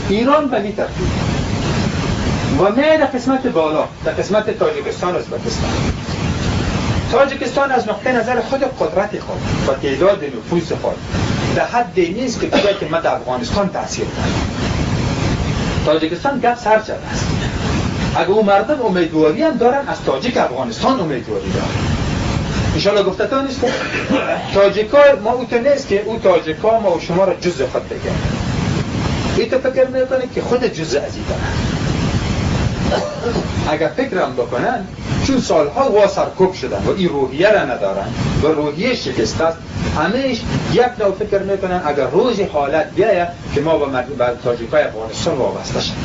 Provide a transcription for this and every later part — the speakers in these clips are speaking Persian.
ایران به می ترتیب و میای در قسمت بالا، در قسمت تاجیکستان و ازبکستان. تاجیکستان از نقطه نظر خود قدرت خود و تعداد نفوذ خود در حد نیست که بگه که من در افغانستان تاثیر دارم. تاجیکستان گپ سر شده است. اگه او مردم امیدواری هم دارن، از تاجیک افغانستان امیدواری دارن. انشالله گفته تا نیست تاجیکا ما او تو نیست که او تاجیکا ما و شما را جز خود بگه. ای تو فکر میکنه که خود جز از این دارن. اگر فکرم بکنن، چون سالها وا سرکوب شدن و این روحیه را ندارن و روحیه شکست است، همیش یک نوع فکر میکنن اگر روز حالت بیاید که ما با تاجیکای افغانستان وابسته شدیم.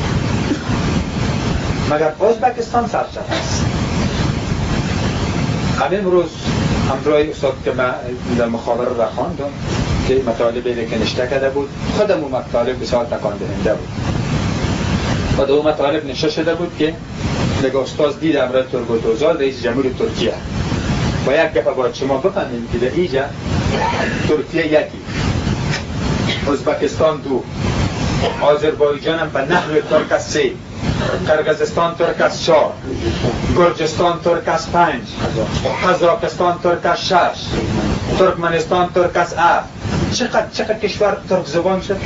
مگر ازبکستان سرچپ است. همین روز همراه استاد که من در مخابره را خواندم که مطالبی که نشته کرده بود، خودم اون مطالب بسیار تکان دهنده بود و دو مطالب نشته شده بود که نگاه استاد دید امرای تورگوت اوزال رئیس جمهور ترکیه و یک گفه باید شما بفهمید که در اینجا ترکیه یکی، ازبکستان دو، آذربایجان هم به نحو ترک است سه، قرقیزستان ترک است 4، گرجستان ترک است 5، قزاقستان ترک است 6، ترکمنستان ترک است 7. چقدر کشور ترک زبان شد؟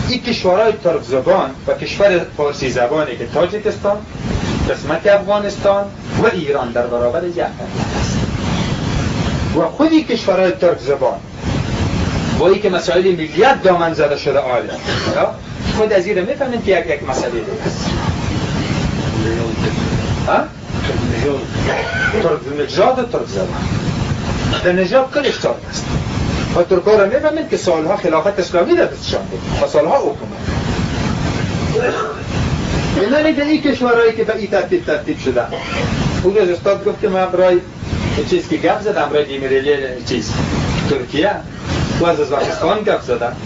این کشورهای ترک زبان و کشور فارسی زبانی که تاجیکستان، قسمت افغانستان و ایران در برابر یک است و خودی کشورهای ترک زبان با این که مسائل ملیت دامن زده شده آله خود از این رو میفهمیم که یک مسئله دیگه است. ترک نژاد و ترک زبان در نژاد کلش ترک است و ترک‌ها را میفهمید که سالها خلافت اسلامی در دستشان بود و سالها حکومت. یعنی در این کشورهایی که به این ترتیب شدن، اون روز استاد گفت که من برای چیز که گپ زدم برای دیمیرلی چیز ترکیه و از ازبکستان گپ زدم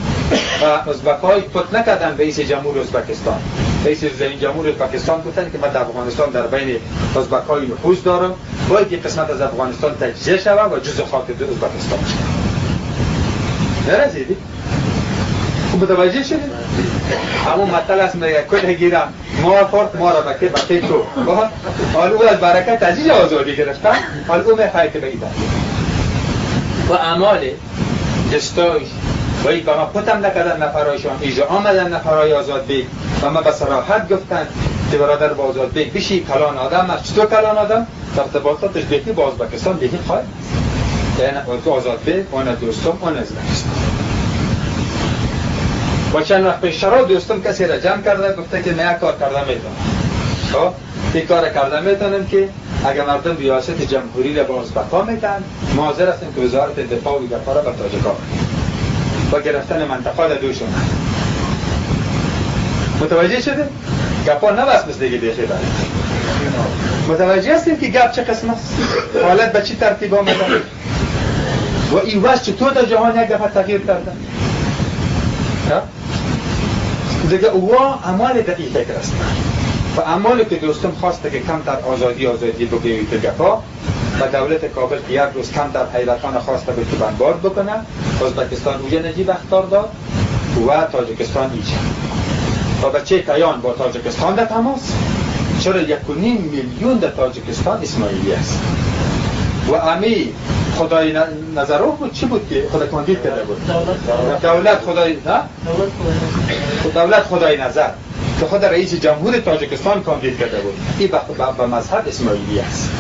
و ازبک‌های پت نکردن رئیس جمهور ازبکستان. رئیس جمهور ازبکستان گفتن که من در افغانستان در بین ازبک‌های نفوذ دارم، باید یک قسمت از افغانستان تجزیه شود و جزء خاک ازبکستان شود. نرسیدی؟ متوجه شدید؟ همون مطل است میگه کل گیرم ما خورد ما را بکه بکه تو. حال او از برکت از اینجا آزادی گرفتن، حال او میخواه که به این و اعمال دستایش و این به ما پتم نکردن نفرایشان، اینجا آمدن نفرای آزاد بیگ و ما به صراحت گفتن که برادر با آزاد بیگ بشی کلان آدم است. چطور کلان آدم؟ ارتباطاتش بیخی با ازبکستان بیخی خواهد یعنی آزاد بیگ آن دوستم آن ازبکستان. و چند وقت پیش چرا دوستم کسی را جمع کرده گفته که من یک کار کرده میتونم، خب این کار کرده میتونم که اگر مردم ریاست جمهوری را به ازبک‌ها میتن، ما حاضر هستیم که وزارت دفاع و گپا را به تاجیک‌ها و گرفتن منطقه در دوشون. متوجه شده؟ گپا نه بس مثل دیگه بیخی برد. متوجه هستیم که گپ چه قسم است؟ حالت به چی ترتیب آمده؟ و این وضع چطور در جهان یک دفعه تغییر کرده؟ دیگه اوها اعمال در این فکر هستند و اعمالی که دوستم خواسته که کمتر آزادی آزادی بگویید به گپا و دولت کابل که یک روز کمتر حیرتان خواسته بود که بنبار بکنه، ازبکستان اوجه نجیب اختار داد و تاجیکستان ایجه و بچه تیان با تاجیکستان در تماس. چرا 1.5 میلیون در تاجیکستان اسماعیلی است و امی خدای نظروف بود چی بود که خدا کاندید کرده بود دولت خدای نه؟ دولت خدای نظر که خود رئیس جمهور تاجیکستان کاندید کرده بود، این به مذهب اسماعیلی است.